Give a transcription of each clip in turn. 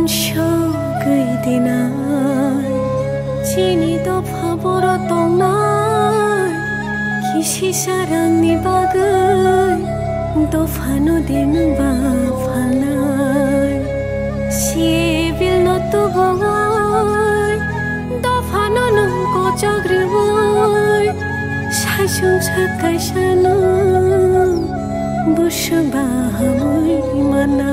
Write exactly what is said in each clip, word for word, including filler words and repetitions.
Sogwi dinai, chini dopha boro tongnai, kisi sarangni bagwi dophano dengba phalnai. Sibilno tubui, dophano nung kochok riui, saisung sak kaisano. Busu bahamui mana.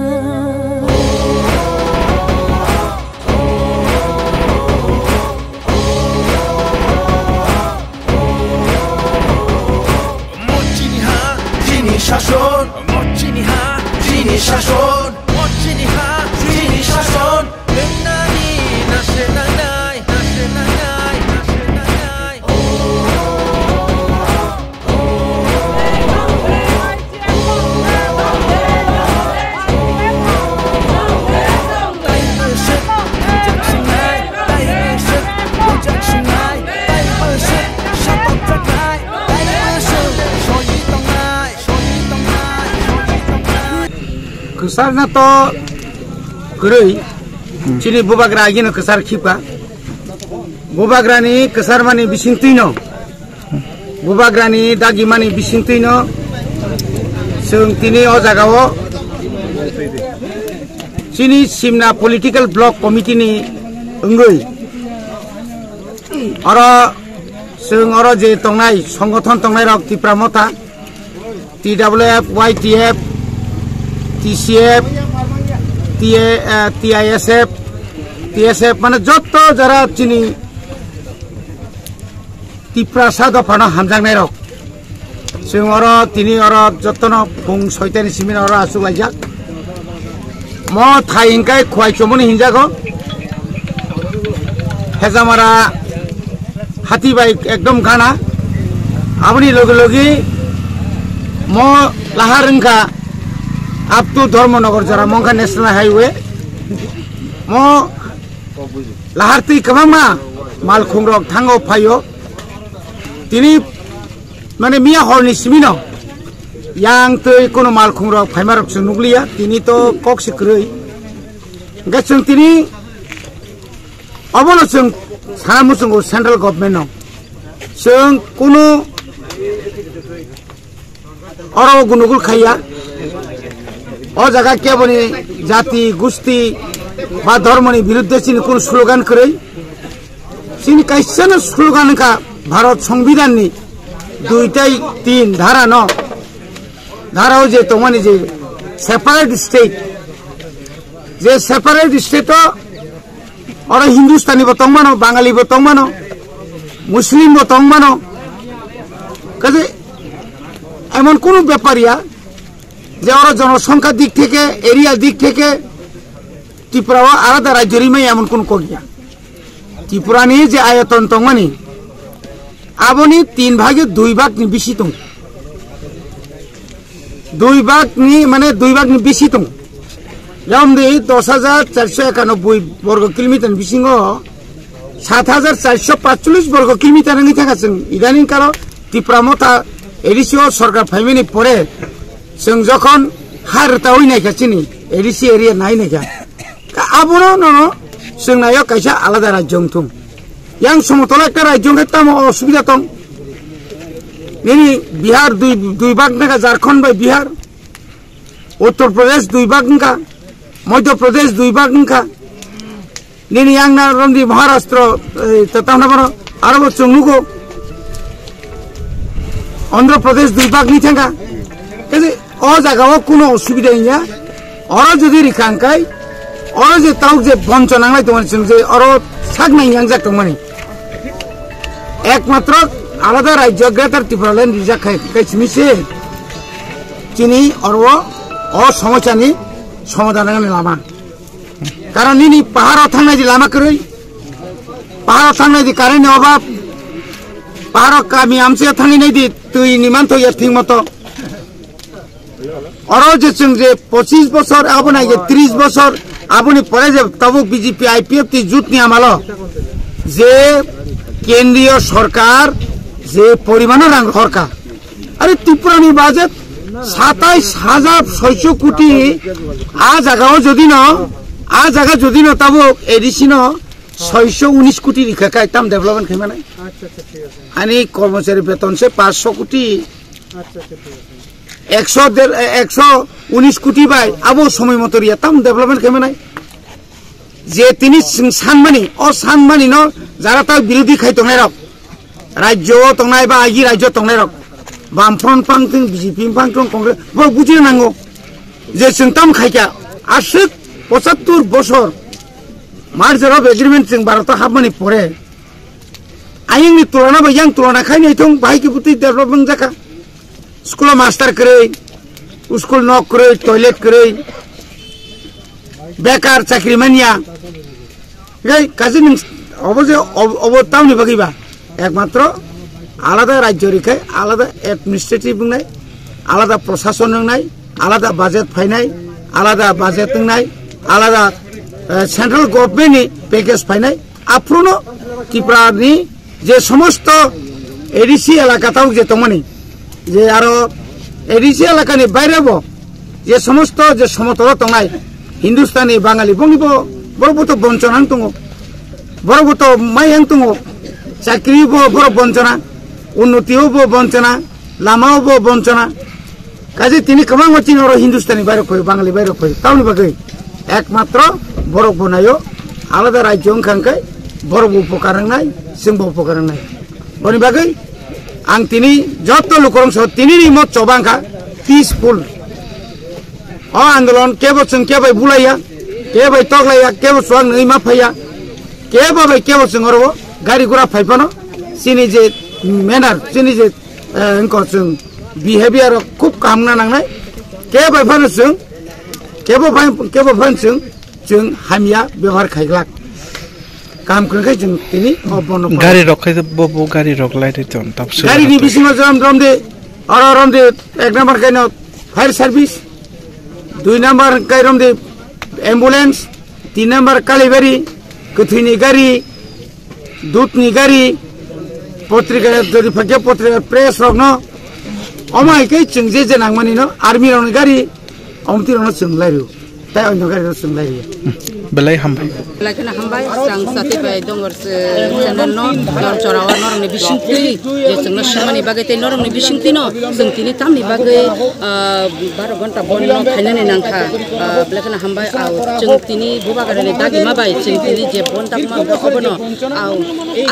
Mochini ha, chini shason. Mochini ha, chini shason. Mochini ha, chini shason. Nani nase nanai, nase nanai, nase nanai. Kwsarna to kwrwi, chini bubagra agino kwsar khipka. Bubagrani kwsarmani bisingtwino, bubagrani dagimani bisingtwino chwng tini o jagao chini Simna Political Block Committee ni wngwi oro chwng oro je tongnai songothon tongnairok Tipra Motha, T W F, Y T F, T C F, T A, eh, T I S F, T S F, mane jotto jara chini Tiprasa dophano hamjaknairok. Chwng oro tini oro jottono phung soitani simino oro achuk laijak. Mo thai hingkai Khwai Chomoni hinjago. Hejamara hati bai ekdom gana. Aboni logi logi mo lahar wngkha up to Dharmanagar jora mongkha National Highway. Mo lahar twi kwbangma malkhungrok thango phaio. Tini mane miya horni simino yang twi kono malkhungrok phaimarok chwng nukliya. Tini to kok se kwrwi. Hingke chwng tini obono chwng sana muchungo central government no. Chwng kunu oro gunugul khaiya. O jaga keboni jati, gusti ba dhormoni biruddhe chini kunu slogan kwrwi. Chini kaisano slogan wngkha Bharat Songbidanni dui tei tin dharano, dharao je tongmani je separate state, je separate state o oro Hindustani bo tongmano, Bangali bo tongmano, Muslim bo tongmano. Kaje emon kunu bepar ya je oro jonosongkha dik theke, area dik theke Tripura o alada rajyo rimai emon kunu kok ya. Tripura ni je ayoton tongmani, aboni tin bhage dui bhag ni bisi tong. Dui bhag ni, mane dui bhag ni bisi tong. Yamdi dos hajar charso ekanoboi borgo kilometer ni bisingo sat hajar charso pachchollish borgo kilometer wngwi thangkha chwng. Idaning kalo Tipra Motha A D C o sorkar phaimani pore chwng jokhon ha rwtawi naikha chini A D C area nai naikha. Ka abono nono chwng naio kaisa alada rajyo wngthung. Yang somotolo ekta rajyo wngkha tamo osubida tong. Nini Bihar dui, dui bhag wngkha Jharkhand bai Bihar. Uttar Pradesh dui bhag wngkha. Madhya Pradesh dui bhag wngkha. Nini yang na romdi Maharashtra, eh, ta-, tamna bono aro bo chwng nugo. Andhra Pradesh dui bhag ni thangkha. Kaje o jaga o kuno osubida ya. Oro jodi rikha hwnkhe, oro je tauk je boncho nanglai tongmani, chwng je oro sak nai yangjak tongmani. Ekmatro alada rajyo Greater Tipraland rijak khai, khai simi se chini oro o somosyani somadhan nangni lama. Karon nini paharo thangnai di lama kwrwi, paharo thangnai di current ni obab, paharo kami amchai thangwi nai di twi ni manthok ya thik moto. Oro je chwng je pochis bosor, abo nai je tris bosor, aboni pore je tabuk B J P I P F T jut ni amalo je kendriyo sorkar je porimano rang horka. Are Tripura ni budget satais hajar soiso koti, a jaga o jodi no A jaga jodi no tabuk A D C no soisho unis koti rikha kai tam development khaima nai. Acha, acha, thik ase. Ani kormochari beton se paanch sho koti. Acha, acha, thik ase. Eksho der, eksho unis koti bai abo somoi moto riya tam development khaima nai. Je tini chwng sanmani, o sanmani no jara ta birodhi khai tongnai rok, rajyo o tongnai ba agi rajyo tongnai rok, Bamfront pang thung, B J P pang thung, Congress, bo bujina nango je chwng tam khaikha, aswk pochattor bosor merger of agreement chwng Bharat o hapmani pore, ayang ni tulana ba yang tulana khai nai thung, bahai khe bwtwi development jakha. School o master kwrwi, school nok kwrwi, toilet kwrwi, bekar chakri manya. Gai kaji nung obo je ob-, obo tamni bagwi ba. Ekmatro alada rajyo rikhai, alada administrative wngnai, alada prosason wngnai, alada budget phainai, alada budget wngnai, alada, eh, central government ni package phainai. Aphruno Tripura ni je somosto A D C elaka tabuk je tongmani, je aro A D C elakani baire bo je somosto je somotolo tongnai Hindustani, Bangali, bongni bo, borok bo to bonchona wng tongo, borok bo to mai wng tongo, chakri bo borok bonchona, unnoti o bo bonchona, lama o bo bonchona. Kaje tini kwbangma chini oro Hindustani bairok phai, Bangali bairok phai. Tamoni bagwi ekmatro borok bo naio, alada rajyo wngkha hwnkhe borok bo upokar wngnai, chwng bo upokar wngnai. Boni bagwi ang tini joto lukurok so tini ni mo choba wngkha peaceful. O andolon kebo chwng kebai bulaiya, kebai toklaiya, kebo chuwak nwi ma phaiya, kebo bai kebo chwng oro gari gura phai phano chini je manner, chini je eh, wngkha chwng behavior rok khub kaham wngna nangnai. Kebo phano chwng, kebo phai, kebo phano chwng, chwng hamya bebohar khaiglak. Kaham kwrwngkhe chwng tini o bono phano. Gari rok khai bo, bo gari rok lai ri ton, tap sura gari ni to. Bisingo jom, jom de, oro rom de, ek number kaino fire service, dui number kai rom de ambulance, tin number kalibari, kwthwini gari, dudni gari, potrika, jodi phakya potrika press rokno, omo hai khe chwng je je nangmani no, army rokni gari, omtwi rokno chwng lai rw, tai onyo gari rok chwng lai rw. Belai hambai. Belai kheno hambai, chwng sati bai dongor se channel no, nor chora o norokni bisingtwi, je chwngno swngmani bagwi tei norokni bisingtwi no, chwng tini tamni bagwi, ah, baro ghonta bondo khainani nangkha, ah, belai kheno hambai, au chwng tini bubagrani dagima bai chwng tini je bon dakma bono, au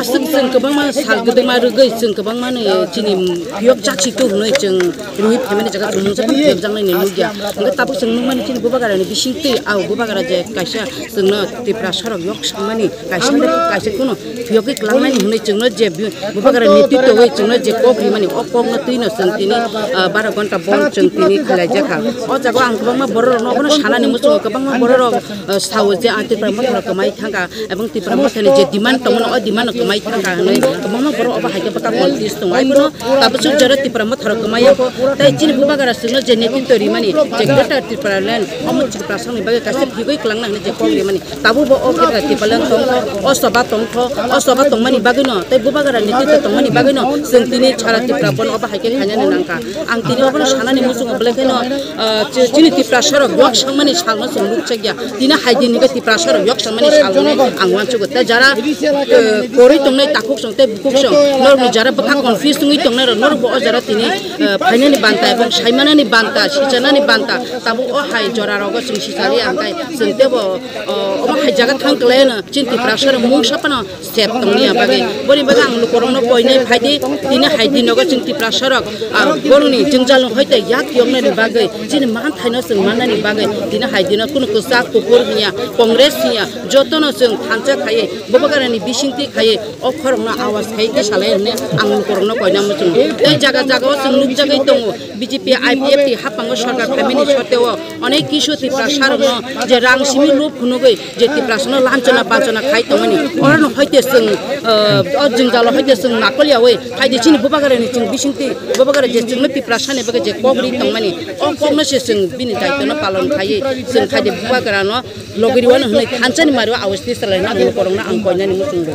aswk chwng kwbangma sal kwdwkma rwgwi chwng kwbangma ni chini phiyok chachi tu hwnwi chwng rwui phaimani jaga chwng mungsa phiyok jaknai ni nukya. Hwnkhe tabuk chwng nukmani chini bubagrani bisingtwi, au bubagra je kaisa chwngno Tripura sorok yok sangmani kaisa, kaisa kuno phiyogwi kwlangnani hwnwi chwngno je bi-, bubagra netritwwi chwngno je kok rimani, o kokno twino chwng tini, ah, baro ghonta bon chwng tini khlaijakha. O jaga ang kwbangma bororokno obono sanani muchungo, kwbangma bororok, ah, sao je ang Tripura Motha rok kwmai thangkha, ebong Tripura Mothani je demand tongmani, o demand rok kwmai thangkha hwnwi kwbangma borok obo hai khe bwkha politics tongo. Aibono tabuk jora Tripura Motha rok kwmai yakho, tei chini bubagra chwngno je netritw rimani, je Greater Tripura Land, omo Tripura songni bagwi kaisa phiyogwi kwlangna hwnwi je kok rimani. Tabuk bo o khe Tripura tongkho, o soba tongkho, o soba tongmani bagwino, tei bubagra ni tito tongmani bagwino, chwng tini sara Tripura bono obo hai khe khainani nangkha. Ang tini obono sanani muchungo, belai kheno, ah, chi-, chini Tripura sorok yok sangmani salno chwng nukjakya. Tini hai din hwnkhe Tripura sorok yok sangmani salno ang uansugo. Tei jara, eh, kwrwi tongnai takhuk song tei bukhuk song, norokni jara bwkha confuse wngwi tongnai rok, norok bo o jara tini, eh, phainani banta, ebong saimanani banta, sichanani banta, tabuk o hai jora rogo chwng sichaliya hwnkhe chwng teibo, o, omo hai jaga thang kwlai no. Chini Tiprasa rok mungsa phano sep tongni ya bagwi. Boni bagwi ang lukurokno koinai phaidi, tini hai di nogo chini Tiprasa rok, ah, borokni jwngjal no hoite yak yoknani bagwi, chini manthaino chwng mannani bagwi, tini hai dino kunu kwchak kuphur hinya, Congress hinya, jotono chwng thansa khaiwi, bubagrani bisingtwi khaiwi, o khorokno awas khai tisalai hwnwi ang lukurokno koina muchungo. Tei jaga jagao chwng nukjagwi tongo, B J P I P F T haphango sorkar phaimani soteo, onek kisu Tiprasa rokno je rang simi lub phunugwi je Tiprasa no lanchana panchana khai tongmani, orono hoite chwng, ah, o jwngjalo hoite chwng nakol yawi phaidi chini bubagrani chwng bisingtwi bubagra je chwngno Tiprasa ni bagwi je kok ri tongmani, o kokno se chwng bini daitwno palon khaiwi chwng khaidi bubagrano logiriwano hwnwi thansani mario awis tisalai nang korokno ang koinani muchungo.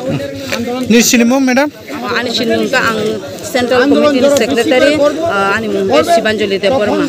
Ni sinimo, madam? Ani sinimung kha ang Central Committee ni Secretary, ah, ani mung khe Sibanjali Debbarma.